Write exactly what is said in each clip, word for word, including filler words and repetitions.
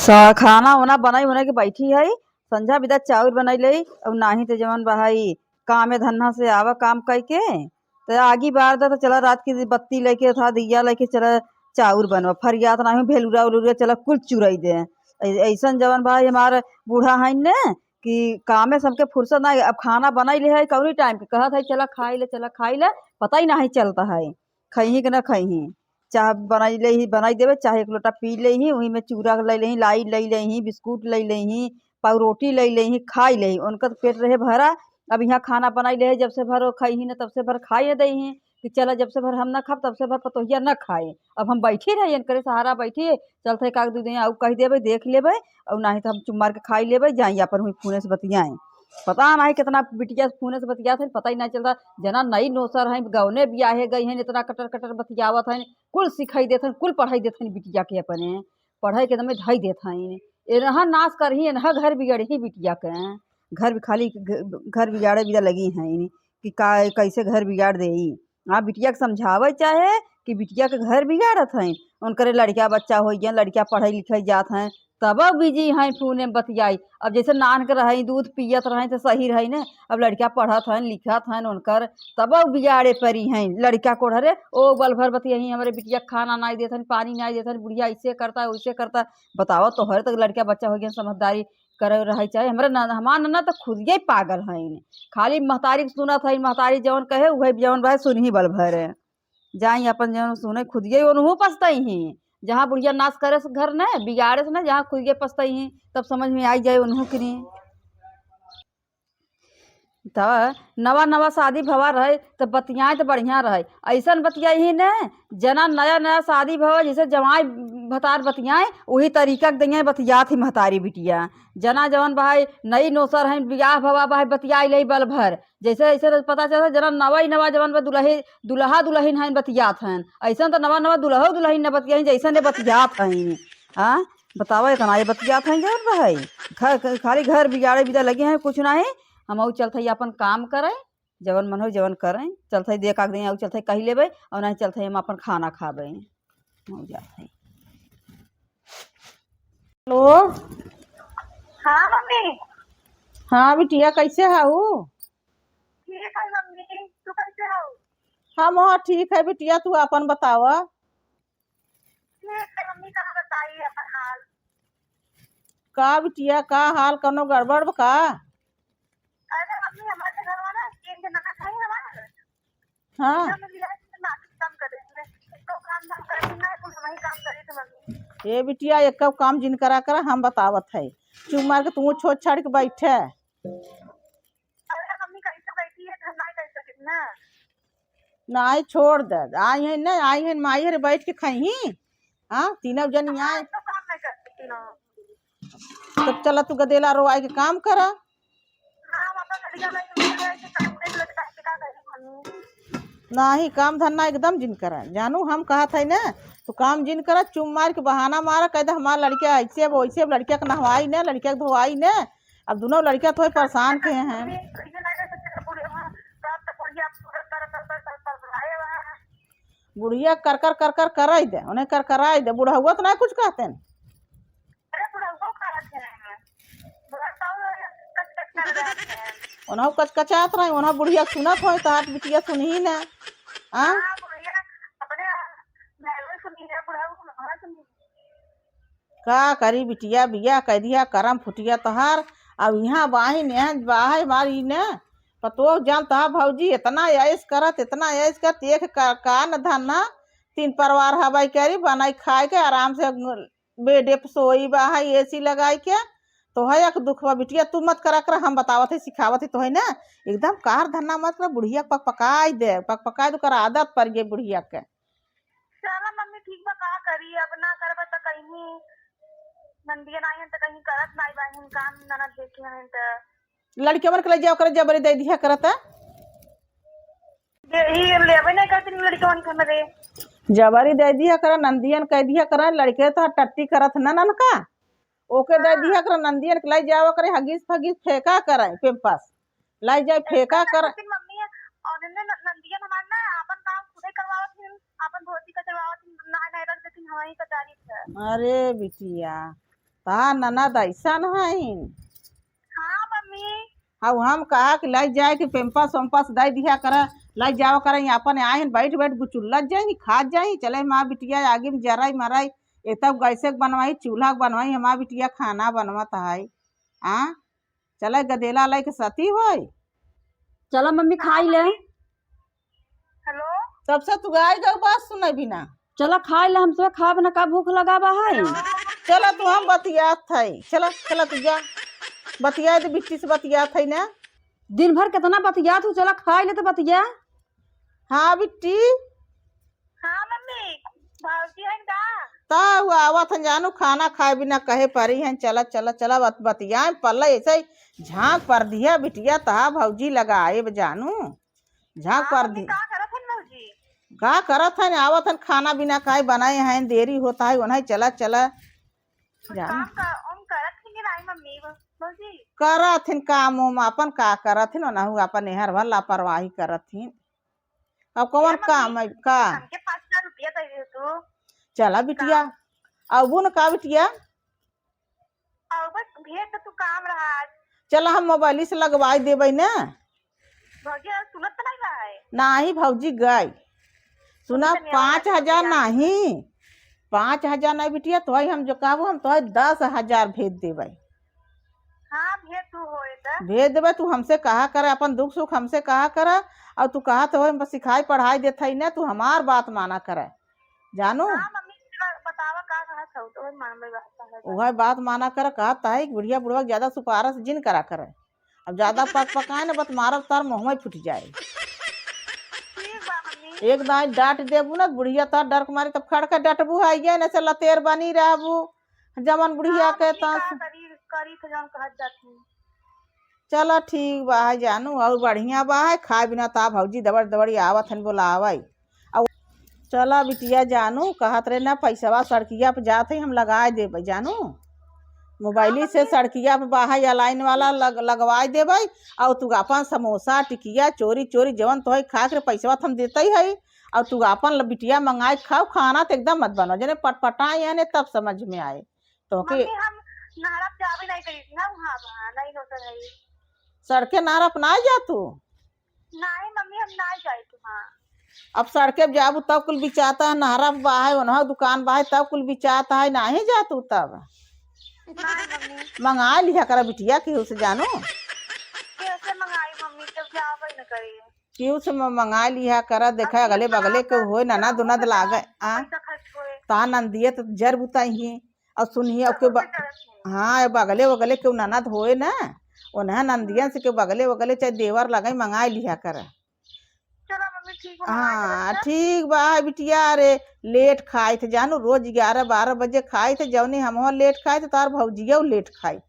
स-, खाना ओना बनाई ओना के बैठी है, संझा बिदा चाउर बनाई लेई, अउर नाहीं त जवन बा है, कामे धन्ना से आवा काम कइके, त आगी बार दा, त चला रात की बत्ती लइके, था दिया लइके, चला चाउर बनवा, फरियात नाहीं, भेलुरा उलुरा, चला कुल चुराई दे। ऐ-, ऐसन जवन बा है, हमार बूढ़ा है ने, कि कामे से हमके फुर्सत ना, अब खाना बनाई ले है, कौनी टाइम के कहत है, "चला खाई ले, चला खाई ले," पता ही नहीं चलता है, खइही कि ना खइही। चाह बनाई ले ही, बनाई देवे, चाहे एक लोटा पी ले ही, वही में चूरा ले ले ही, लाई ले ले ही, बिस्कुट ले ले ही, पाव रोटी ले ले ही, खाई ले ही, उनका तो पेट रहे भरा। अब यहाँ खाना बनाई ले है, जब से भर वो खइही ना, तब से भर खाई ना दे ही। कि चला, जब से भर हम ना खाब, तब से भर पतोहिया ना खाए। अब हम बैठी रही, इनकरे सहारा बैठी, चलत है, एक आध दू दिन आउ कह देबे, देख लेबे, और नाहीं तो हम चुप मार के खाई लेबे, जाई अपन हुई फोने से बतियाई। पता नाहीं कितना बिटिया से फोने से बतियात है, पता ही नाहीं चलता। जना नई नोसर है, गौने बियाहे गई है, इतना कटर कटर बतियावत है, कुल सिखाई देत है, कुल पढ़ाई देत है बिटिया के अपने, पढ़ाई के दमे धई देत है। एनहा नाश करही, एनहा घर बिगड़ही बिटिया के, घर भी खाली घ-, घर बिगाड़े बिदा लगी है कि का, कैसे घर बिगाड़ देई। हाँ, बिटिया के समझावे चाहे कि बिटिया के घर बिगाड़त हैं, उनकरे लड़का बच्चा होइ गया, लड़का पढ़े लिखे जात हैं, तब बिजी हैं फोने में बतियाई। अब जैसे नान के रहे, दूध पियत रहे तो सही रहे ना। अब लड़का पढ़त हैं, लिखत हैं उनकर, तब बिगाड़े परी हैं। लड़का कोढ़रे ओ बल भर बतियाई, हमरे बिटिया के खाना नाहीं देत हैं, पानी नाहीं देत हैं, बुढ़िया ऐसे करता, वैसे करता। बतावा, तोहरे तक लड़का बच्चा होइ गया, समझदारी करे रहे चाहे। हमरे न-, हमार ननद तो खुदिये पागल हईन, खाली महतारी के सुनत हईन, महतारी जवन कहे उहे जवन बा सुनही बल भर। जाई अपन जवन सुने खुदिये, ओनहु पछतइहीं। जहाँ बुढ़िया नाश करे से घर न बिगाड़े से न, जहाँ खुदिये पछतइहीं, तब समझ में आई जाए ओनहु के नहीं। त नवा नवा शादी भवा रहे त बतियाए त बढ़िया रहे, ऐसन बतियाई ही न। जना नया नया शादी भवा जैसे जवाई भतार बतियाए, वही तरीका के दइया बतियात ही महतारी बिटिया। जना जवन भाई नई नोसर हैं, बियाह भवा भाई बतियाई ले बल भर, जैसे ऐसे तो पता चलता जना नवा ही नवा जवन बा दुल्हे, दुल्हा दुल्हिन हैं बतियात हैं, ऐसन तो नवा नवा दुल्हो दुल्हिन न बतियाई जैसन ये बतियात हैं। हाँ, बतावा, इतना ये बतियात हैं जवन बा है। घर, खाली घर बिगाड़े बिदा लगे हैं, कुछ नाहीं। हम अउ चलत है अपन काम करे, जवन मन हो जवन करे, चलत है देख आग दे, अउ चलत है कही लेबे, और नाहीं चलत है हम अपन खाना खाबे। हम जात है। हेलो। हाँ मम्मी। हाँ बिटिया, कैसे हऊ? ठीक है मम्मी, तू कैसे हऊ? हम हाँ ठीक है बिटिया, तू अपन बतावा। ठीक है मम्मी, का बताई अपन हाल? का बिटिया, का हाल, कौनो गड़बड़ बा का? अरे मम्मी, हमारे घर वाला तीन दिन ना खाई हमारे। हाँ। एकदम मिला के नाटक काम करे, इसको काम धाम करे, ना कुछ वही काम करे तो मम्मी। ए बिटिया, एक काम जिन करा करा, हम बतावत है, चुप मार के तू छोड़ छाड़ के बैठे। अरे मम्मी, कैसे बैठी है, धरना कैसे कितना? नाहीं, छोड़ दे। आई हैं ना, आई हैं माई हरे बैठ के खइहीं। हाँ, तीनों जनी आए। तो काम नहीं करती तीनों। तब चला तू गदेला रोआई के काम करा। हाँ, हम अपना लड़का लेके मिल गए, तो काम नहीं लगता है, क्या करें हम? नाहीं, काम धंधा एकदम जिन करा। जानू, हम कहत है ना, तू काम जिन करा, चुप मार के बहाना मारा, कह दे हमार लड़का ऐसे अब वैसे, अब लड़का के नहवाई ना, लड़का के धोआई ना, अब दुनों लड़का तो परेशान के हैं। बुढ़िया कर कर कर कर कराई दे, उन्हें कर कराई दे। बुढ़उआ तो ना कुछ कहते हैं। उन्हें कचकचात रहे, उन्हें बुढ़िया सुनत होई, तो हाथ बिटिया सुनही ना। हाँ? का करी बिटिया, बियाह कइ दिहा, करम फुटिया तोहार। अब इहाँ बाहिन, इहाँ बाहर हमारी ने पतोह जान तोहार भौजी इतना ऐश करत, इतना ऐश करत, एक का, का न धन ना, तीन परिवार हवाई करी, बनाई खाए के आराम से बेडे पे सोई बा है, एसी लगाई के। तोहे एक दुख बा बिटिया, तू मत करा करा, हम बतावत है, सिखावत है तोहे ना, एकदम कार धन्ना मत करा, बुढ़िया पक पकाई दे, पक पकाई दे, ओकर आदत पड़ गई बुढ़िया के। चला मम्मी, ठीक बा, का करी, अब ना करबा त कहीं नंदिया नाई हन त कहीं करत नाई बाहिन काम, ननद देखी हन त। लड़के मन के ले जाओ करे, जबरी दे दिया करत। दे ही लेबे नहीं करती लड़के मन के हमरे। जबरी दे दिया करा, नंदियन कह दिया करा, लड़के तो टट्टी करत न ननका, ओके दे हाँ। दिया करा, नंदियन के ले जाओ करे, हगीज फगीज फेंका करे, पेम्पस। लाई जाए फेंका कर। लेकिन मम्मी, और ने न-, नंदिया हमार ना आपन काम खुदे करवावत हिन, आपन धोती कचरवावत हिन, नहाए नहाए रख देती हमारी कचारी से। अरे बिटिया, तहार ननद अइसन हइन। हाँ मम्मी। अब हम कहा कि लइ जाए कि पेम्पस वेम्पस दइ दिहा करा, लइ जावा करा, यहाँ अपन आए हन, बैठ बैठ गुचुल्लत जाई, खात जाई, चले हमार बिटिया आगी में जराई मराई, एक तब गैसे के बनवाई, चूल्हा के बनवाई, हमार बिटिया खाना बनवत है। आ, चले गदेला लइके सती होई। चला मम्मी, खाई ले। हेलो। तब से तू गाय गौ बात सुने बिना। चला खाई ले, हमसे खाब ना का, भूख लगा बा है। चला तू हम बतियात है, चला, चला तू जा, बतिया दे, बिट्टी से बतियात है ना। दिन भर कितना बतियात हूँ, चला खाई ले तो बतिया। हाँ बिट्टी। हाँ मम्मी, भौजी हन का? ता उ आवत हन जानू, खाना खाए बिना कहे परी हन, चला, चला, चला, बत-, बतियाए पल्ला ऐसे ही झांक पर दिया बिटिया, तहा भौजी लगाए ब जानू, झांक हाँ पर मम्मी, दी। का करत हन भौजी? का करत हन, आवत हन, खाना बिना काहे बनाए हैं, देरी होता है, उन्हें चला, चला। कुछ जान। काम का, उम, करत हन कि नाहीं मम्मी, भौजी? करत हन काम उम, अपन का करत हन, ओनहु अपन एहर भर लापरवाही करत हन। अब कौन ए मम्मी, काम है का? हमके पाँच हजार रुपया दे दे तू। चला बिटिया, काम। अबू न का बिटिया? अब बस भेज दे तू, काम रहा आज। चला हम मोबाइल से लगवाई देबै ना। भौजी, आज सुनत तो नहीं रहा है। नाही भौजी गई। सुना, सुनत नहीं रहा है, पाँच हजार भौजी, आज। नाही, पाँच हजार नहीं बिटिया, तोहई हम जो कहबो, हम तोहई दस हजार भेज देबै। हाँ, भेज तू होए त। भेज देबै, तू हमसे कहा करे, अपन दुख सुख हमसे कहा करे, और तू कहत होए, हम सिखाई पढ़ाई देत हई ना, तू हमार बात माना करे, जानू। हाँ, मम्मी, जरा बतावा का कहत हऊ, तो वही मानबे बात कहत हई। वही बात माना करे, कहत हई कि बुढ़िया बुढ़वा के ज्यादा सिफारिश जिन करा करे। अब ज्यादा पक पकाए ना, बत मारब तार मुँहवा फूट जाए। ठीक बा, मम्मी। एक दाई डांट देबू ना, बुढ़िया तार डर के मारी तब खड़ के डटबू है, ये ना से लतेर बनी रहबू। जवन बुढ़िया हाँ, के मम्मी, तस। का करी, करी तो जौन कहत जाती। चला ठीक बा है जानू, और बढ़िया बा है, खाए बिना ता भौजी दबड़ दबड़ी आवत हन बोलावै। और चला बिटिया जानू, कहत रहे ना पैसवा सड़किया पे जात है, हम लगाए देबै जानू, मोबाइल हाँ, से मम्मी। सड़किया पे बा है या लाइन वाला लग, लगवाए देबै, और तू अपन समोसा टिकिया चोरी चोरी जवन तोहई खा के पैसवा त हम देते ही है, और तू अपन ल-, बिटिया मंगाए के खाओ, खाना तो एकदम मत बनाओ, जने पटपटाए याने तब समझ में आए। तोहके मम्मी, हम नहरा पे जाबे नहीं करी ना, वहाँ, वहाँ नहीं होता है। सड़के नहरा पे ना जा तू? नहीं मम्मी, हम ना जाए तू वहाँ। अब सड़के पे जाबू तब कुल बिचाता है, नहरा पे बा है, ओनहा दुकान बा है, तब कुल बिचाता है, नहीं जा तू तब। नहीं मम्मी। मंगा लिहा करा बिटिया केहू से जानू। कैसे मंगाई मम्मी, जब जाबे न करी। केहू से म-, मंगा लिहा करा, देखा अब अगले बगले के होए, ननद उनद लागे, आ? पैसा खर्च होए। ता नंदिये तो जर बुताई ही। और सुनिए, ओके बा-, हाँ, बगले वगले के ननद होए ना, उन्हें नंदियन से के बगले वगले चाहे देवर लगे, मंगाए लिहा करा। चलो मम्मी, ठीक बा, मंगाए लेबे, हाँ, अच्छा? ठीक बा बिटिया। अरे, लेट खाइत जानू, रोज ग्यारह बारह बजे खाइत, जौनी हमहूँ लेट खाइत, तार भौजियो लेट खाई।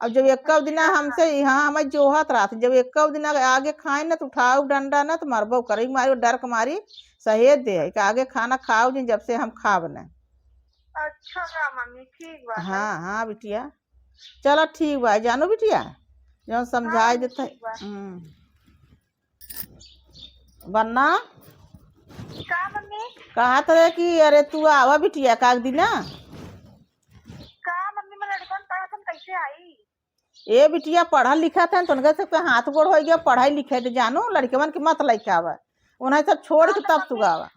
अब जब एक्कौ दिना हमसे, हाँ, हमें जोहत रहत, जब एक्कौ दिना आगे खाए न, तो उठाऊ डंडा न, तो मरबो करे, मारी डर के मारी सहेज दे है कि आगे खाना खाओ जिन, जब से हम खाब न। अच्छा बा मम्मी, ठीक बा। हाँ, हाँ बिटिया, चला ठीक बा, जानो बिटिया, जौन समझाए देत है। ठीक बा। हम्म। बन्ना। का मम्मी? कहत रहे कि अरे तू आवा बिटिया, का दिना? का मम्मी, मैं लड़कन पढ़त हन, कैसे आई? ए बिटिया, पढ़ल लिखत हन, तो उनके सबके हाथ गोड़ होइ गया, पढ़ाई लिखाई दे जानू, लड़कवन के मत लइके आवा, उन्हें सब छोड़ के तब तू आवा।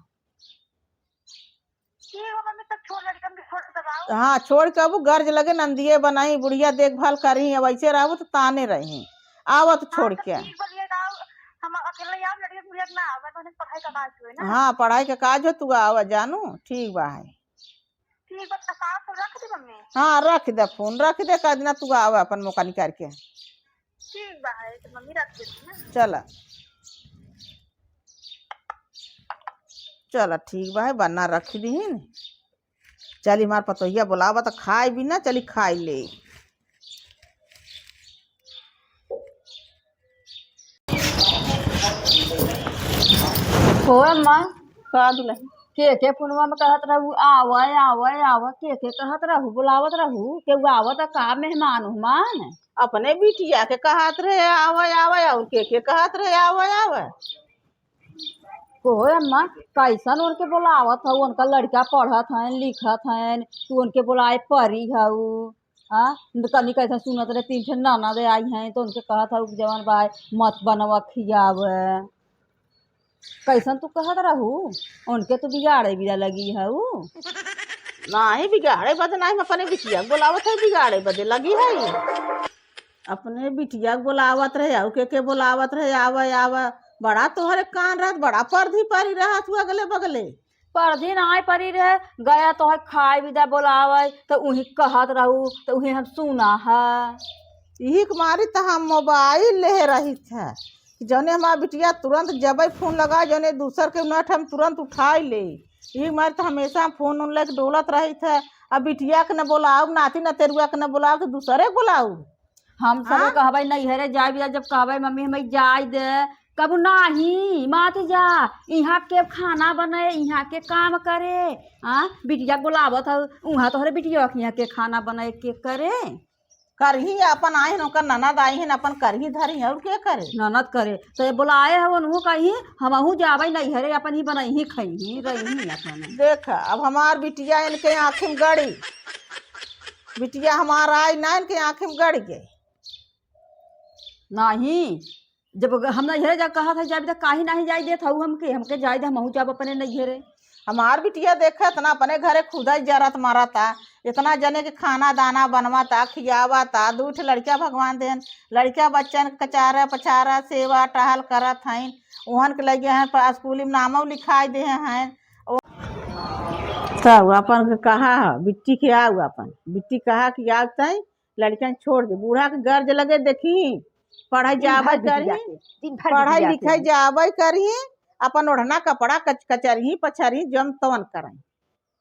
ठीक बा मम्मी, तब छोड़ लड़कन के छोड़ तब आऊ। हाँ, छोड़ के आबू, गर्ज लगे नंदिये बनाई, बुढ़िया देखभाल करी, अब ऐसे रहबू तो ताने रही, आवत हाँ, छोड़ तब के। ठीक बा, लिए आऊ, हम अकेले आऊ, लड़िया बुढ़िया के ना आवे, तो उन्हें पढ़ाई का काज होए ना। हाँ, पढ़ाई का काज हो, तू आवा जानू, ठीक बा है। ठीक बा, तो सास को रख दे मम्मी। हाँ, रख दे फोन, रख दे, का दिना तू आवा अपन मौका निकाल के। ठीक बा, है तो मम्मी रख देती ना। चला, चला, ठीक बा, है बन्ना रख दीन। चली, हमार पतोहिया बोलावा त खाए भी ना, चली खाए ले। हो अम्मा, का दुल्हन? के के फोनवा में कहत रहू, "आवा, आवा, आवा"? के के कहत रहू, बुलावत रहू? केहू आवत का मेहमान उहमान? अपने बिटिया के कहत रहे, "आवा, आवा", और के के कहत रहे, "आवा, आवा"? हो अम्मा, कैसन उनके बुलावत हऊ? उनका लड़का पढ़त हैं, लिखत हैं, तू उनके बुलाए परी हऊ। हाँ, कनी कैसे सुनत रहे, तीन ठे ननद आई हैं, तो उनके कहत हऊ कि जवन बा, मत बनवा खियावे। कैसन तू कहत रहू? उनके तू बिगाड़े बिदा लगी हऊ। नाही, बिगाड़े बदे नाही, हम अपने बिटिया के बोलावत है, बिगाड़े बदे लगी है। अपने बिटिया के बोलावत रहे, अउ के के बोलावत रहे, आवे, आवे। बड़ा तोहरे कान रहत, बड़ा परधी परी रहत हू अगले बगले। परधी नाही परी रहे, गया तोहरे खाए बिदा बोलावे, त उही कहत रहू, त उही हम सुना है। इही के मारी त हम मोबाइल लेहे रहित है। जौने हमार बिटिया तुरंत जबै फोन लगाए, जौने दूसर के नट हम तुरंत उठाई ले। ई मारे तो हमेशा हम फोन उन लेके डोलत रहित है। अब बिटिया के न बोलाऊ, नाती नतेरुआ के न बोलाऊ, तो दूसरे के बोलाऊ। हम सब हाँ? कहबै नैहरे जाए बिदा, जब कहबै मम्मी हमें जाए दे, कबू नाही, मत जा, इहाँ के खाना बने, इहाँ के काम करे। हाँ, बिटिया के बोलावत हऊ, उहाँ तोहरे बिटिया के इहाँ के खाना बने के करे। करही अपन, आहिन ओकर ननद आहिन, अपन करही धरही, और के करे? ननद करे, तो ये बोलाए हवन, उहो कही, "हमहू जाबै नैहरे, अपन ही बनैही, खैही, रही अपन।" देख, अब हमार बिटिया इनके आँखी में गड़ी, बिटिया हमार आई ना, इनके आँखी में गड़ गए। नाही, जब हम नैहरे जा कहत है जाबी, त काहे नाही जाए देत हऊ हमके? हमके जाए दे, हमहू जाब अपने नैहरे। हमार बिटिया देखे, इतना अपने घरे खुदै जरत मरता, इतना जने के खाना दाना बनवाता, खियावाता, दू ठे लड़किया भगवान देन, लड़किया बच्चन के कचारा पचारा, सेवा टहल करत हईन, ओहन के लगे हैं, प-, स्कूल में नामो लिखाई दे हैं। ओ-, तब अपन के कहा ह, बिट्टी के आऊ अपन, बिट्टी कहा कि आऊ तई लड़कियन छोड़ दे, बूढ़ा के गर्ज लगे देखी, पढ़ाई दिन भर जाबै बिटिया करी, के, दिन भर पढ़ाई बिटिया लिखाई के। जाबै करी, अपन ओढ़ना कपड़ा कच-, कचरही पचरही जम तवन करई,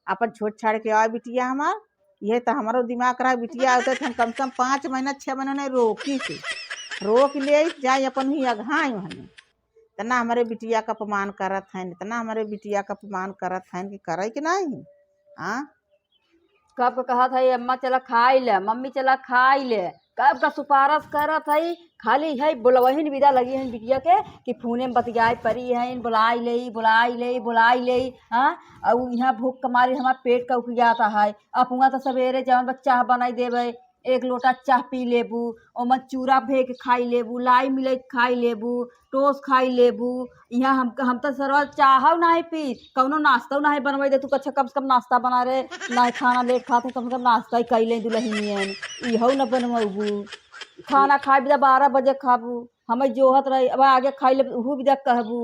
अपन छोड़ छाड़ के आवे बिटिया हमार। यह तो हमरो दिमाग रहा, बिटिया आवते तो हम कम से कम पाँच महीना छह महीना नहीं रोकी थे, रोक ले जाए अपन ही अघाई हमें। इतना हमरे बिटिया का अपमान करत हैं, इतना हमरे बिटिया का अपमान करत हैं कि करे कि नहीं? हाँ, कब का कहत है, "अम्मा चला खाई ले, मम्मी चला खाई ले", कब का सुपारस करत है, खाली है बोलवहिन विदा लगी हैं बिटिया के कि फोने में बतियाए परी हैं, बोलाई ले, बोलाई ले, बोलाई ले। हाँ, और यहाँ भूख के मारे हमार पेट का उखियाता है। अपुआ तो सवेरे जवन बा चाह बनाई देवे, एक लोटा चाह पी लेबू, ओमा चूरा भे के खाई लेबू, लाई मिलाई के खाई लेबू, टोस खाई लेबू। यहाँ हम, हम तो सरवा चाहव नाही पी, कौनो नाश्ता नाही बनवाई दे। तू अच्छा कम से कम नाश्ता बना रे, नाही खाना लेट खात है, कम से कम नाश्ता ही कई ले दुलहिनियन, इहौ न बनवाबू। खाना खाए बिदा बारह बजे खाबू, हमें जोहत रही, अब आगे खाई ले, उहू बिदा कहबू।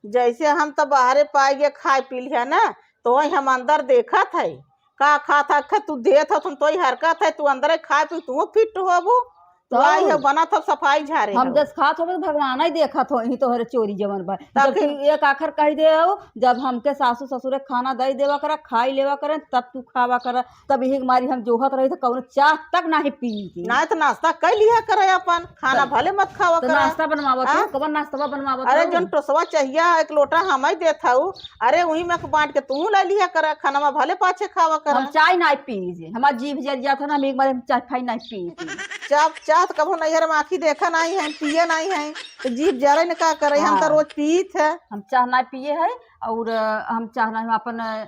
जैसे हम तो बाहरे पाई गए खाए पी लिया ना, तो वही हम अंदर देखत है, का खात है, ख-, तू देत हो, तुम तो ही हरकत है, तू अंदर खाए पी, तू फिट होबू, तू तो आई हो, बनत हो, सफाई झारे हम हो। जस खात होबे तो भगवान ही देखत हो, ही तोहरे चोरी जवन बा। जब ताकि तू एक आखर कह दे हो, जब हमके सासू ससुरे खाना दे देवा करा, खाई लेवा करे, तब तू खावा करा। तब यही मारी हम जोहत रही तो कौनो चाह तक नाही पी के। नाही तो नाश्ता कर लिया करे अपन, खाना तो, भले मत खावा तो करा। नाश्ता बनवावत हाँ? हूँ, कवन नाश्ता बनवावत अरे हूँ? जौन टोसवा चाहिए एक लोटा हम ही देत हूँ, अरे वही में बांट के तू ले लिया करा, खाना भले पाछे खावा करा। हम चाय नाही पी जे, हमार जीभ जर जात है ना, हम एक बार हम चाय फाई नाही पी थी। चाह, चाह तो कबो नैहर में आँखी देखा नाही है, पिए नाही है, तो जीभ जरे न का करे, हम तो हाँ। रोज पीत है। हम चाह नाही पिए है और, अ, हम चाह नाही, हम अपन, अ,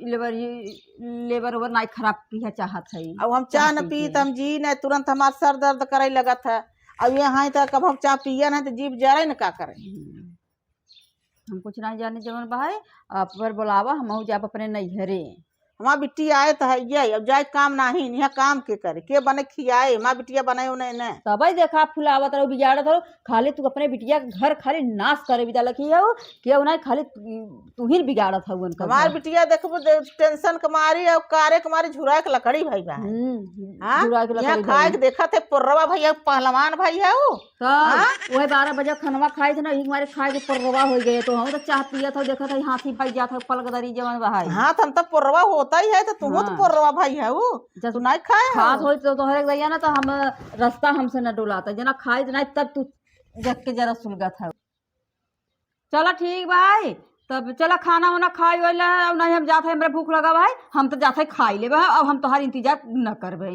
लेबर, ये लेबर ओबर नाई खराब किहे चाहत है। अब हम चाह चाह न पी पीत, के। हम जी न, तुरंत हमार सर दर्द करे लगत है। अब ये हैं तो कब हम चाह पिए न तो जीभ जरे न का करे। हम्म। हम कुछ नाही जाने जवन बा है, आप पर बोलावा, हमहू जाब अपने नैहरे। हमार बिट्टी आए तो है ये, अब जाए काम नाही, यहाँ काम के करे, के बने खियाए, हमार बिटिया बने उन्हें न। तबे देखा फुलावत रहो, बिगाड़त रहो, खाली तू अपने बिटिया के घर खाली नाश करे बिदा लगी हो, केहू नाही, खाली तू ही बिगाड़त हउ उनका हमार घर। बिटिया देखबो दे, टेंशन के मारी और कारे के मारी झुराए के लकड़ी भई बा। हम्म, हाँ? झुराए के यहाँ लकड़ी खाए भई। के देखत है, पोर्रवा भैया, पहलवान भई है उ। तब हाँ? वही बारह बजे खनवा खाई थे ना, यही मारे खाए के पोर्रवा हो गए, तो हम तो चाह पियत हउ, देखत है हाथी भई जात है, पलक दरी जवन बहाई। हाँ, तो हम तो पोर्रवा होता ही है, तो तू तो हाँ। पोर्रवा भई है उ। जब तू नाही खाए खात हो। होई तो तोहरे गैया ना, तो हम रास्ता हमसे न डोलाता, जना खाई नाही तब तू देख के जरा सुलगत है। चला ठीक बा, तब चला खाना वाना खाई वाला, अब नाही हम जात है, हमरा भूख लगा बा, हम तो जात है खाई लेबे, अब हम तोहार इंतजार न करबे।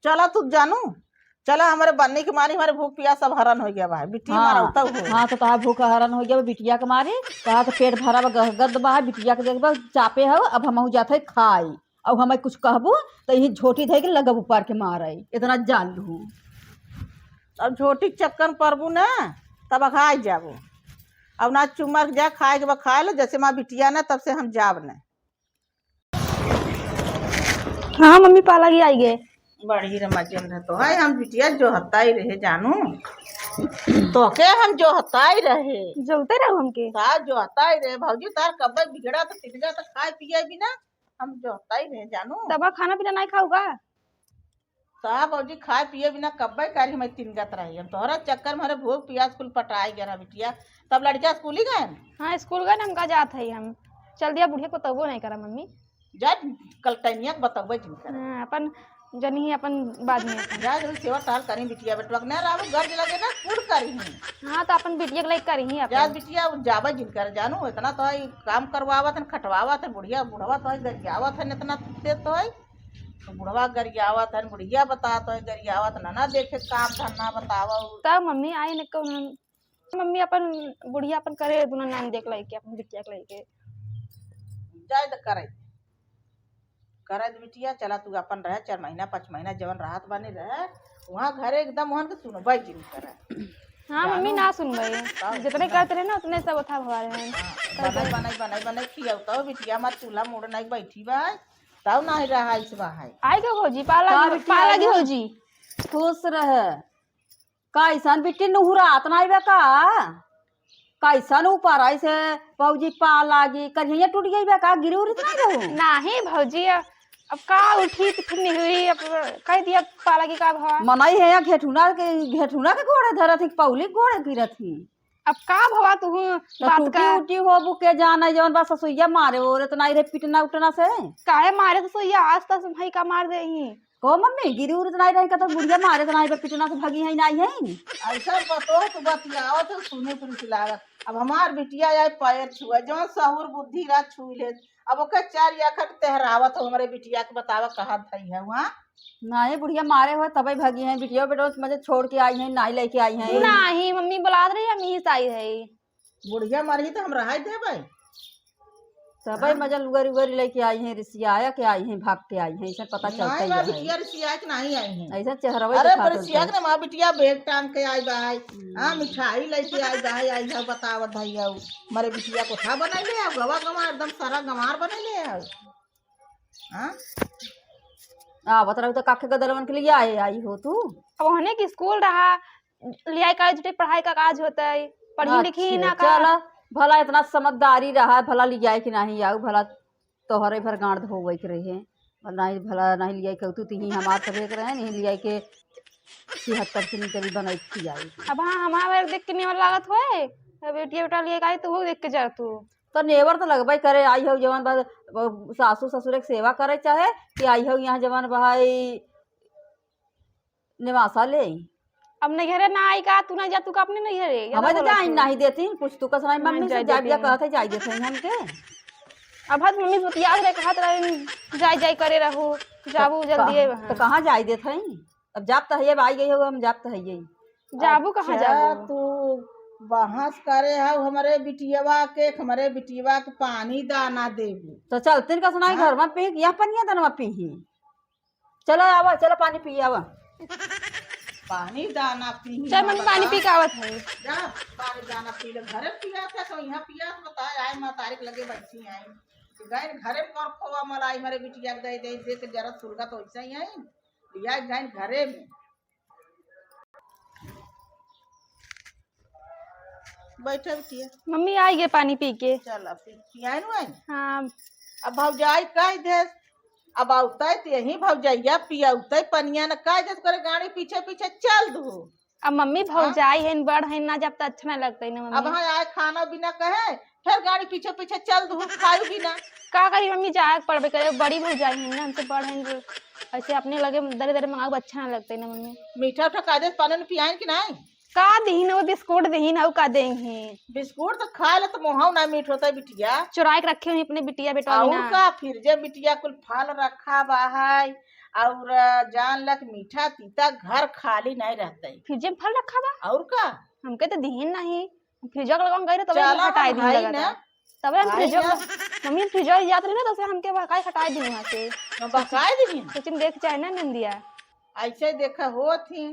चला तू जानू, चला हमरे बन्नी के मारी हमरे भूख पियास सब हरण हो गया बा, बिट्टी हाँ, मारा उतव हो। हाँ, तो तोहार भूख हरण हो गया बा बिटिया के मारी, तोहार तो पेट भरा बा, गदगद बा, बिटिया के देखबा चापे हो, अब हमहू जात है खाई। अब हमें कुछ कहबू तो यही झोटी धइ के लगब ऊपर के मारे, इतना जान लू। अब झोटी के चक्कर में पड़बू ना, तब अघाई जाबू। अब ना चुमर जा, खाए के बा खाए लो, जैसे माँ बिटिया ना, तब से हम जाब ना। हाँ मम्मी, पाला गी आई गे। बड़ी रे मजे में रहतो है, हम बिटिया जो हताई रहे जानू, तो के हम जो हताई रहे। जोहते रहो हमके। का जो हताई रहे भौजी, तार कब्बे बिगड़ा तो तिलगा तो खाए पिए बिना हम जो हताई रहे जानू। तब खाना पीना नहीं खाऊगा? ता भौजी खाए पिए बिना कब्बे कारी हमें तिनगत रही। हम तोहरा चक्कर में हमारे भूख पियास कुल पटाई गया रहा बिटिया। तब लड़का स्कूल ही गए? हाँ, स्कूल गए ना, हमका जात है हम। चल दिया बुढ़िया को तबो नहीं करा मम्मी। जा, कल टैनिया के बतौबे जिनकर। हाँ, अपन जनी ही अपन बाद में अपन। जा, जरूर सेवा टहल करी बिटिया बेटवा के। ना रावो गर्ज लगे ना, कुल करी ही। हाँ, तो अपन बिटिया के लायक करी ही जा अपन। बिटिया, उ जाबे जिनकर जानू, इतना तो है काम करवावत है, खटवावत है, बुढ़िया बुढ़वा तो है गरियावत है, इतना दे तो है। तो बुढ़वा गरियावत है, बुढ़िया बतात है, गरियावत ना, ना देखे काम धंधा बतावा। तब मम्मी आई न कहूँ, मम्मी अपन बुढ़िया अपन करे, दुनो नाम देख लाइके, अपन बिटिया के लाइके। जाए तो करे, करे तो बिटिया, चला तू अपन रहे, चार महीना, पाँच महीना जवन रहत बानी रहे, वहाँ घरे एकदम वहन के सुनबे जिन करे। हाँ, मम्मी जानू? ना सुनबे। तब जितने ना। करते रहे ना, उतने सब उठा भवा रहे हैं। हाँ, तब बनाई, बनाई, बनाई, बनाई खियाऊ, तब बिटिया हमार चूल्हा मुड़ नहीं बैठी बा, तब नहीं रहा इस बा है। आई के भौजी, पाला का गी, बिटिया पाला गी आई? भौजी। खुश रहे। कैसन बिट्टी नुहुरात नाई बे का? कैसन ऊपर ऐसे भौजी पा लागी, करिया टूट गई बे का? गिरी उरी तो नाई रहू? नाही भौजी, अब, अब का उठी तो फिर निहुरी, अब कह दिया पा लागी का भवा? मनई है या घेठुना के, घेठुना के गोड़े धरत ही, पौली के गोड़े गिरत ही। अब का भवा तू तो बात टूटी का? उटी होबू के जाने, जवन बा ससुइया मारे ओरे तो नाई रे पिटना उटना से। काहे मारे ससुइया? आज तक भाई का मार दे ही। को मम्मी, गिरी उरी त नाई रही, कतो बुढ़िया मारे त नाई बा, पिटना से भगी है, नाई है। ऐसा बतोह तू बतियावत है, सुने पर लागत। अब हमार बिटिया आए पैर छुआ, जौन सहूर बुद्धि रहा छुई लेत। अब ओके चार आखर तेहरावत हो, हमरे बिटिया के बतावा कहाँ धई है वहाँ। नाई, बुढ़िया मारे होए तबे भगी है, बिटिया बेटो मजे छोड़ के आई है, नाई लेके आई है। नाही, मम्मी बुलात रही, हम यहीं से आई है। बुढ़िया मरही तो हम रहाई देबै। सबे हाँ। मजा लुगरी उगरी लेके आई हैं, रिसियाया के आई हैं, भाग के आई हैं, ऐसे पता चलता नहीं ही बा है। बिटिया रिसिया के नहीं आई हैं। ऐसा चेहरवा अरे दिखात बरसिया होता के है। ना माँ बिटिया बैग टांग के आई बा है। हम्म। हाँ, मिठाई लेके आई बा है, आई है बतावत है यौ। मारे बिटिया को था बनाई ले आओ, गवा गवा एकदम सारा गंवार बनाई ले आओ। हाँ? आवत रहू तो काके गदलवन के लिए आए आई हो तू। अब ओहने के स्कूल रहा, लियाई का जुटे पढ़ाई का काज होता है, पढ़ी लिखी ही अच्छा, ना का। चला, भला इतना समझदारी रहा, भला लियाई कि नहीं आऊ, भला तोहरे भर गांड धोवे के रहे, भला नहीं, भला नहीं लियाई के तू तिही हमार तबे के रहे, नहीं लियाई के छिहत्तर से निकली बनाई खियाई। अब हाँ, हमार भर देख के निमन लागत होए, अब बेटिया बेटा लियाई का आई तो वो देख के जा तू। तो नेवर तो लगबे करे, आई हो जवन बा, ब-, सासू ससुर के सेवा करे चाहे कि आई हो यहाँ जवन भाई निवासा ले। अब नैहरे ना आई का, तू ना जा, तू का अपने नैहरे, या हमें तो तो बोलत जाई हूँ। नहीं देती, कुछ तू कसराई हाँ, मम्मी से जाए जाए देती बिया हैं। कहत है, जाए देते हैं हमके। अब हद मम्मी से बतियात रहे, कहत रहे, जाए जाए करे रहू, जाबू तो जल्दी कहाँ, है वहाँ। तो कहाँ जाए देते हैं? अब जाब तो है, आई गई हो, हम जाब तो है ही। जाबू कहाँ अच्छा, जाबू? तू बहस करे हऊ हमरे बिटियवा के, हमरे बिटियवा के पानी दाना देबू। तो चलते का सुनाई हाँ? घर में पी, यह पनिया दाना पी ही। चलो आवा, चलो पानी पी आवा। पानी दाना पी ही, चल, मम्मी, पानी पी के आवत है। जा, पानी दाना पी ले, घरे पिया था तो यहाँ पिया तो बता, आए माँ तारीख लगे बैठी आई। तो गए घरे पर खोवा मलाई हमरे बिटिया के दे, दे, दे के जरा सुलगत वैसे ही आई। या गए घरे में। बैठे बिटिया। मम्मी आई गए पानी पी के। चल, अब पी, पियाई नु आई। हाँ। अब भौजाई कह दे, अब औते ते यही भौजैया पियौते पनिया न कह दे, करे गाड़ी पीछे पीछे चल दू। अब मम्मी हाँ? भौजाई है, बड़ है ना, जब तो अच्छा ना लगता है ना मम्मी। अब हाँ आए खाना बिना कहे, फिर गाड़ी पीछे पीछे चल दू, खाई बिना। का करी मम्मी, जाए के पड़बे करे, बड़ी भौजाई है ना, हमसे बड़ है जो ऐसे अपने लगे दरे दरे मंगाओ, अच्छा ना लगता है ना मम्मी। मीठा उठा कह दे, पानी न पियाइन कि नहीं? का दीन हो, बिस्कुट दीन हो, का देंगे? बिस्कुट तो खा ले तो मुँह ना मीठ होता है बिटिया। चुराए के रखे हुई अपने बिटिया बेटा और बिना। का फिर जे बिटिया कुल फल रखा बा है और जान लक मीठा तीता घर खाली नहीं रहता है। फ्रिज में फल रखा बा? और का? हमके तो दीन नहीं। फ्रिज के लगन गई रहे तो चला हटाए हम दिन भाई लगा ना, था। तबे हम आई फ्रिजवा ना। मम्मी, हम फ्रिजवा जात रही ना, तो उसे हमके बहकाई हटाई दी वहाँ से। हम बहकाई दी? सोचिन देख चाहे ना नंदिया। ऐसे देखा होत ही।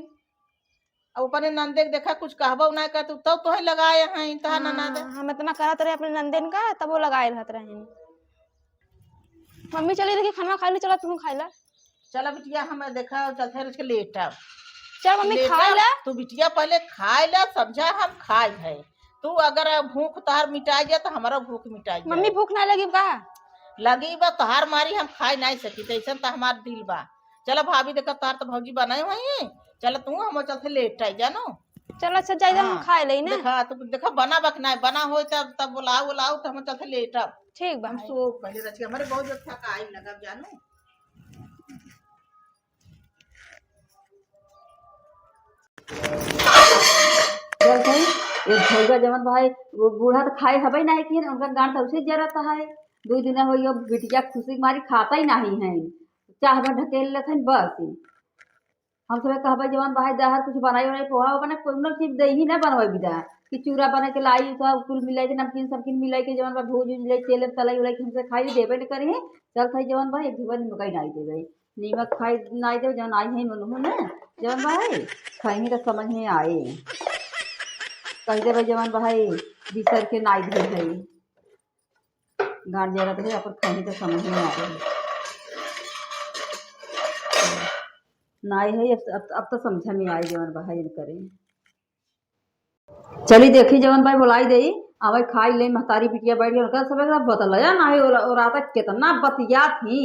अब अपने नंदे के देखा कुछ कहबो ना कर, तू तब तोहे लगाए हैं, तहा हाँ, ननद। हम इतना करत रहे अपने नंदेन का, तब वो लगाए रहत रहे। मम्मी चली देखी खाना खा ली, चला तू खाई ला। चला बिटिया, हम देखा चलते हैं, इसके लेटा। चल मम्मी, लेटा, खाई ला। तू बिटिया पहले खाई ला, समझा, हम खाई है। तू अगर भूख तोहार मिटाई जाए, तो हमारा भूख मिटाई जाए। मम्मी, भूख ना लगी का? लगी बा, तोहार मारी हम खाई नहीं सकी, तो ऐसन तो हमार दिल बा। चला भाभी, देखा तोहार तो भौजी बनाए हुई, चला तू हम चलते लेटा, जानो। चल अच्छा, जाई हम हाँ, खाए लेई ना। देखा, तू देखा, बना बक ना, बना होई तब, तब बुलाओ, बुलाओ, तो हम चलते लेटा। ठीक बा। हम सो पहले रचिया, हमारे बहुत अच्छा का आई लगा, जानो। चल भाई, एक भौजा जवन भाई, वो बूढ़ा तो खाए हबे ना है कि उनका गांठ तो उसे जरत है। दो दिन हो यो बिटिया खुशी के मारी खाता ही नहीं है, चाह में ढकेल लेत हैं बस। हम सब कहबे जवन भाई दहर कुछ बनाई उनाई, पोहा बना, कोनो चीज दे ही ना बनवे बिदा कि चूरा बना के लाई, सब कुल मिलाई के, नमकीन समकीन मिलाई के जवन बा भूज उज ले, तेल तलाई उलाई के हमसे खाई देबे न करी। चल भाई जवन भाई एक घिबा निमकाई नहीं देबे। नीमक खाई नाई देबे, जवन आई है मनहु ने, जवन भाई, खैनी का समझ में आए। कह देबे जवन भाई, बिसर के नाई दे है, गांठ जरत है, अपन खैनी का समझ में आए। नाई है, अब, अब, अब तो समझ में आए जवन भाई करे। चली देखी जवन भाई बोलाई देई, आवे खाई ले, महतारी बिटिया बैठ गई, उनका सब एकदम बतलया नाही, और, और आता कितना बतियात ही,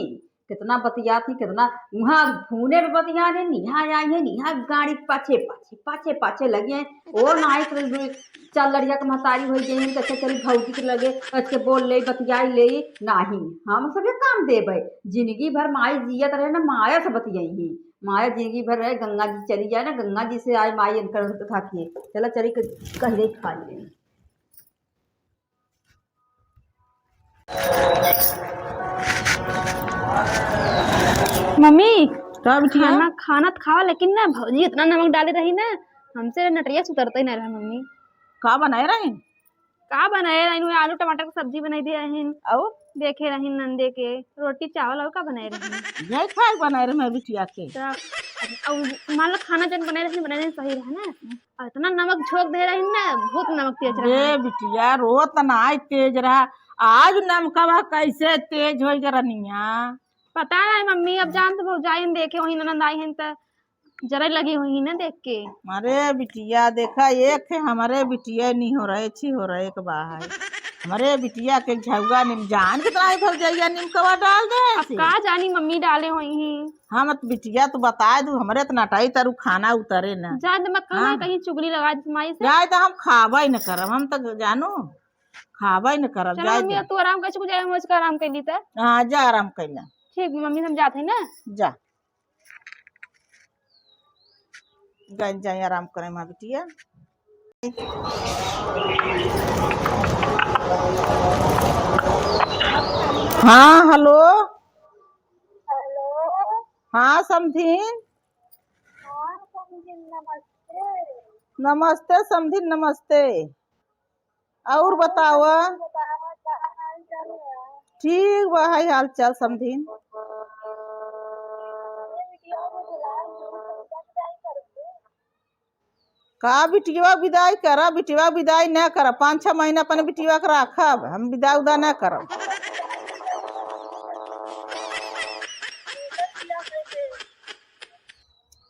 कितना बतियात ही, कितना वहाँ फोने पे बतिया रहे, निहा आई है, निहा गाड़ी पाछे, पाछे, पाछे, पाछे लगी है, और नाही तो दू चार लड़िया के महतारी होई गई, तो अच्छा चली भौजी के लगे, अच्छे बोल ले, बतियाई ले, नाही, हम सब ये काम देबे, जिंदगी भर माई जियत रहे ना, माया से बतियाई ही। माया जिंदगी भर रहे, गंगा जी चली जाए ना, गंगा जी से आए माई इनकर उठा के। चला चली क-, कह दे खा ले। मम्मी, का बिटिया? खाना, खाना तो खावा, लेकिन ना भौजी इतना नमक डाले रही ना, हमसे नटरिया से उतरते ही ना रहा मम्मी। का बनाए रही? का बनाए रही? आलू टमाटर के सब्जी बनाई दे रही। और? देखे रही नंदे के रोटी चावल, और का बनाए रही? यही खाए बनाए रहे मैं बिटिया के। तो अब मान लो खाना जन बनाए रही, बनाए रही सही रहा ना। और इतना नमक झोंक दे रही ना, बहुत नमक तेज रहा। ए बिटिया, रोत ना आई तेज रहा, आज नमकवा कैसे तेज होई ग रनिया? पता नहीं मम्मी, अब जान तो भौजाई हम देखे वही ननद आई हैं तो जरे लगी हुई ना देख के। अरे बिटिया, देखा, एक है हमरे बिटिया नहीं हो रहे, अच्छी हो रहे, एक बा है। हमरे बिटिया के झउआ निम जान कितना है भौजैया निमकवा डाल दे अब ऐसे। का जानी मम्मी डाले हुई ही। हम तो बिटिया तो बताए दू, हमरे तो नटाई तरु खाना उतरे ना। जान दे मत खाना, हाँ। कहीं चुगली लगा दे माई से। जाए तो हम खाबे न करब, हम तो जानू खाबे न करब, चलो जाए मम्मी, दे। अब तू आराम कर चुक जाए, हम उसका आराम कर ली त। हाँ, जा आराम कर ले। ठीक मम्मी, हम जाते हैं ना। जा। गंज जाए आराम करे माँ बिटिया। हाँ, हेलो। हेलो। हाँ, समधिन। हाँ, समधिन, नमस्ते। नमस्ते, समधिन, नमस्ते। और बतावा। बतावा, का हाल चाल है? ठीक बा, हाय हाल चाल समधिन। का बिटिया विदाई करा, बिटिया विदाई ना करा, पाँच छह महीना अपने बिटिया के राखब, हम विदा उदा ना करब।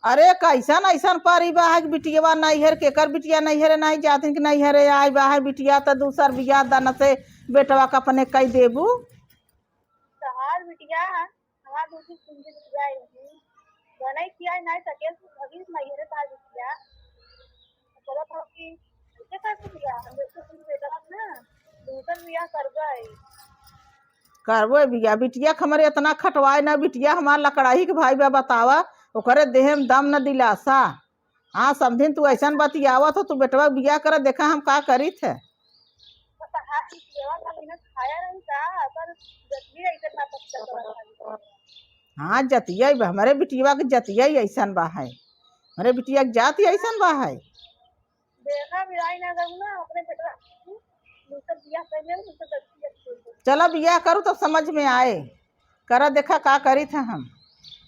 अरे, कैसन ऐसन परी बा है कि बिटियवा नैहर, केकर बिटिया नैहरे नहीं जातिन कि नैहरे आई बा है, बिटिया त दूसर बियाह दान से बेटवा का अपने कई देबू। तहार बिटिया, हमार दूसरी कुंजी बिटिया आई, बने किया नहीं सके, तू भगिस नैहरे तहार बिटिया। बोलत हो कि ऐसे कर बिटिया, हम देखते तुम बेटवा ना, दूसर बियाह कर गए। करबो बिया, बिटिया के हमरे इतना खटवाए ना, बिटिया हमार लकड़ाही के भाई बा, बतावा, ओकरे देह में दम न दिलासा। हाँ, समधिन, तू ऐसन बतियावत हो, तू बेटवा के बियाह कर, देखा हम का करीत है। तो कहा कि केवल हम इन्हें खाया नहीं था, पर जब भी ऐसे नाटक कर रहा था। हाँ, जतिया ही बा, हमरे बिटिया के जतिया ही ऐसन बा है, हमरे बिटिया के जाति ऐसन बा है। देखा, बिलाई ना करूँ ना, अपने बेटवा दूसर बियाह कर ले, दूसर लड़की के चला बियाह करू तब समझ में आए। करा देखा का करी था हम।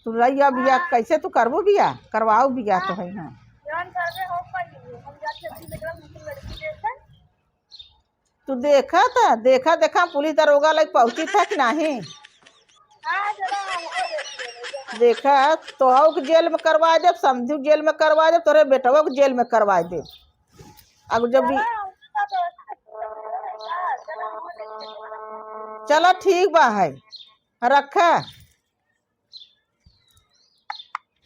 तू रहिया बियाह, हाँ। कैसे तू करबू बियाह? करवाऊ बियाह तो हाँ। है, हाँ। जौन करबे हो कर लीजिए, हम जाके अपनी बेटवा को लड़की देखा। तू देखा था, देखा, देखा पुलिस दरोगा लग पहुँची था कि नहीं? हाँ, चला, हम वो देख लेंगे। देखा, तोहू के जेल में करवा देब, समधियो के जेल में करवा देब, तोरे बेटवो के जेल में करवा देब। अब जब भी चला, हम तो चला, ठीक बा है, रखा।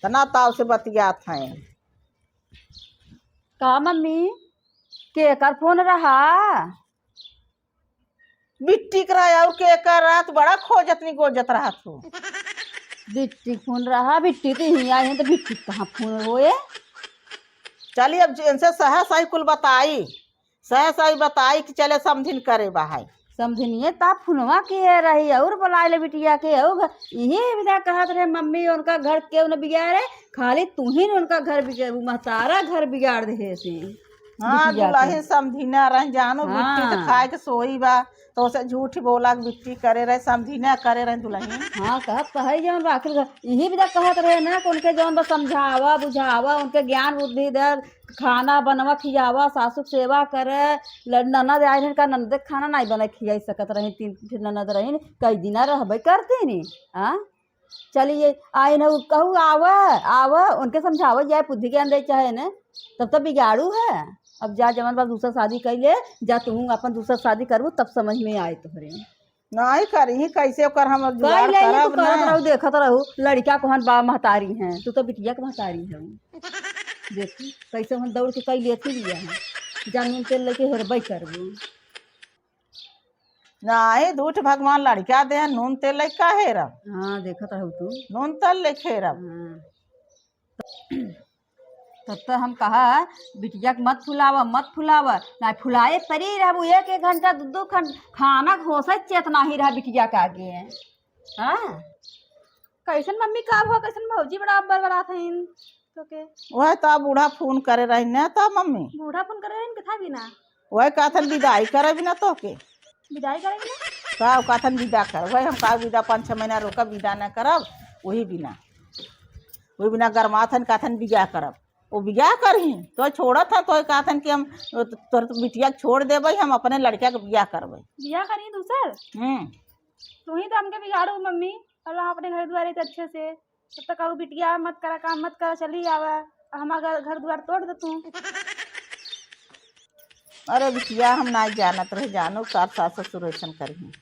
तना ताव से बतियात हैं। का मम्मी, केकर फोन रहा? बिट्टी के रहा और केकर रहा? तू बड़ा खोजत नहीं गोजत रहत हो। बिट्टी के फोन रहा, बिट्टी तो यहीं आई है तो बिट्टी के कहाँ फोन होए? चली अब इनसे सहा सही कुल बताई। सही सही बताई कि चले समधिन करे बा है। समधिनिये ता फोनवा किहे रही और बोलाए ले बिटिया के, और घ-, इहे विदा कहत रहे, "मम्मी, उनका घर केहू न बिगाड़े, खाली तू ही न उनका घर बिगाड़, उ महतारा घर बिगाड़ देहे से।" हाँ, बिटिया के। दुलहिन समधिना रहे, जानो बिट्टी तो हाँ। खाए के सोई बा, तो उसे झूठ बोला के बिट्टी करे रहे, समधिना करे रहे दुलहिन। हाँ, कहत तो है जौन बा, आखिर घर, इहे विदा कहत रहे ना कि उनके जौन बा समझावा, बुझावा, उनके ज्ञान बुद्धि दे, खाना बनवा खियावा, सासू के सेवा करे। ल-, ननद आए रहन का ननद के खाना नाई बना खियाई सकत रही, तीन ठे ननद रही, कई दिना रहबे करती नी। हाँ, चलिए आए न, कहू आवा, आवा, उनके समझावा जाए, बुद्धि ज्ञान दे चाहे न, तब तो बिगाड़ू है। अब जा जवन बा दूसर शादी कर ले, जा तू अपन दूसर शादी करबू तब समझ में आए तोहरे। नाहीं करी, कैसे ओकर हम जुगाड़ कइले ही तू करब करत ना। रहू, देखत रहू, लड़िका कोहन बा महतारी हैं, तू तो बिटिया के महतारी हऊ। देखी, कैसे हम दौड़ के कइ लेत ही बिया हैं, जा नून तेल लेके हेरबइ करबू। नाहीं, झूठ भगवान लड़िका दे हैं, नून तेल लेके का हेरब? हाँ, देखत रहू तू। नून तेल लेके हेरब। हाँ। तब तो हम कहा, बिटिया के मत फुलावा, मत फुलावा। ना फुलाए परी रहबू, एक एक घंटा, दू दू घंटा खाना घोंसत चेत नाही रहा बिटिया के आगे। हाँ? कैसन मम्मी का भा, कैसन भौजी बड़ा अब्बर बरात हईन तोके? वह तो बूढ़ा फोन करे रही ना तो मम्मी। बूढ़ा फोन करे रही कि था भी ना? वह कहथन विदाई करे बिना तोहके। विदाई करे बिना? का कहथन विदा कर, वह हम का विदा, पाँच छह महीना रोकब, विदा ना करब, वही बिना, वही बिना गरमाथन, कहथन बियाह करब। वो बियाह करही, तो छोड़त है, तो कहथन कि हम तोर बिटिया के छोड़ देबे, हम अपने लड़का के बियाह करबे। बियाह करी दूसर? हम्म। तू ही तो हमके बिगाड़ू मम्मी, अब हम अपने घर द्वारे तो अच्छे से तब तक कहू, "बिटिया मत करा, काम मत करा, चली आवा, हमार घर, घर द्वार तोड़ दे तू।" अरे बिटिया, हम नाई जानत रहे, जानो तार सास ससुर ऐसन करही।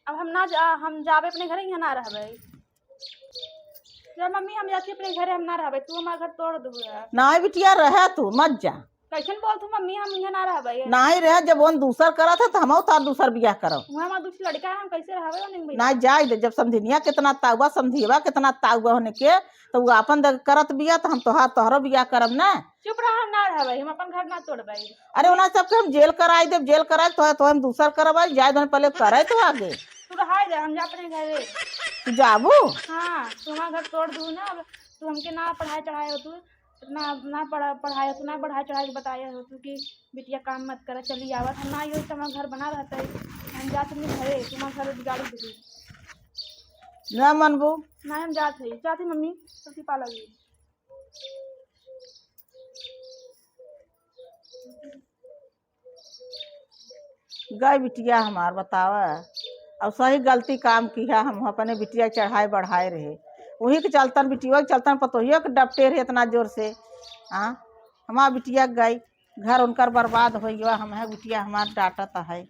अब हम ना जा, हम जाबे अपने घरे, यहाँ ना रहबे। जा मम्मी, हम जाती अपने घरे, हम ना रहबे, तू हमार घर तोड़ देबू यार। नाई बिटिया, रहे तू, मत जा। कैसन बोलत हूँ मम्मी, हम इहाँ ना रहबै। नाहीं रहे, जब ओन दूसर करत है, तो हमहू तार दूसर बियाह करब। वहाँ हमार दूसर लड़का है, हम कैसे रहबै ओने में? ना जाए दे, जब समधिनिया कितना ताउबा, समधियवा कितना ताउबा होने के, तो उ आपन दे करत बिया, तो हम तोहार, तोहरो बियाह करब ना। चुप रह, हम ना रहबै, हम अपन घर ना तोड़बै। अरे, ओना सबके हम जेल कराई देब, जेल कराई, तोहे, तोहे हम दूसर करबै, जाए दे, पहले करे तो आगे। तू रहाई दे, हम जा अपने घरे। तू जाबू? हाँ, तू हमार घर तोड़ दू ना, अब तू हमके ना पढ़ाए चढ़ाए हो तू। इतना ना पढ़ा, पढ़ाया तो ना बढ़ाए चढ़ाए के बताया हो तू कि बिटिया काम मत करा, चली आवत। हम ना आइयो तो हमार घर बना रहता है। हम जात नहीं घरे, तुम्हार घर बिगाड़ी दे। ना मनबू? ना, हम जात है, जात है मम्मी, सबकी पा लगी। गए बिटिया हमार, बतावा, और सही गलती काम किहा। हम अपने बिटिया चढ़ाए बढ़ाए रहे, वही के चलतन, बिटिया के चलतन पतोहिया के डपटे रहे इतना जोर से। हाँ, हमार बिटिया गई, घर उनकर बर्बाद हो गया। हम है बिटिया हमार डांटत है,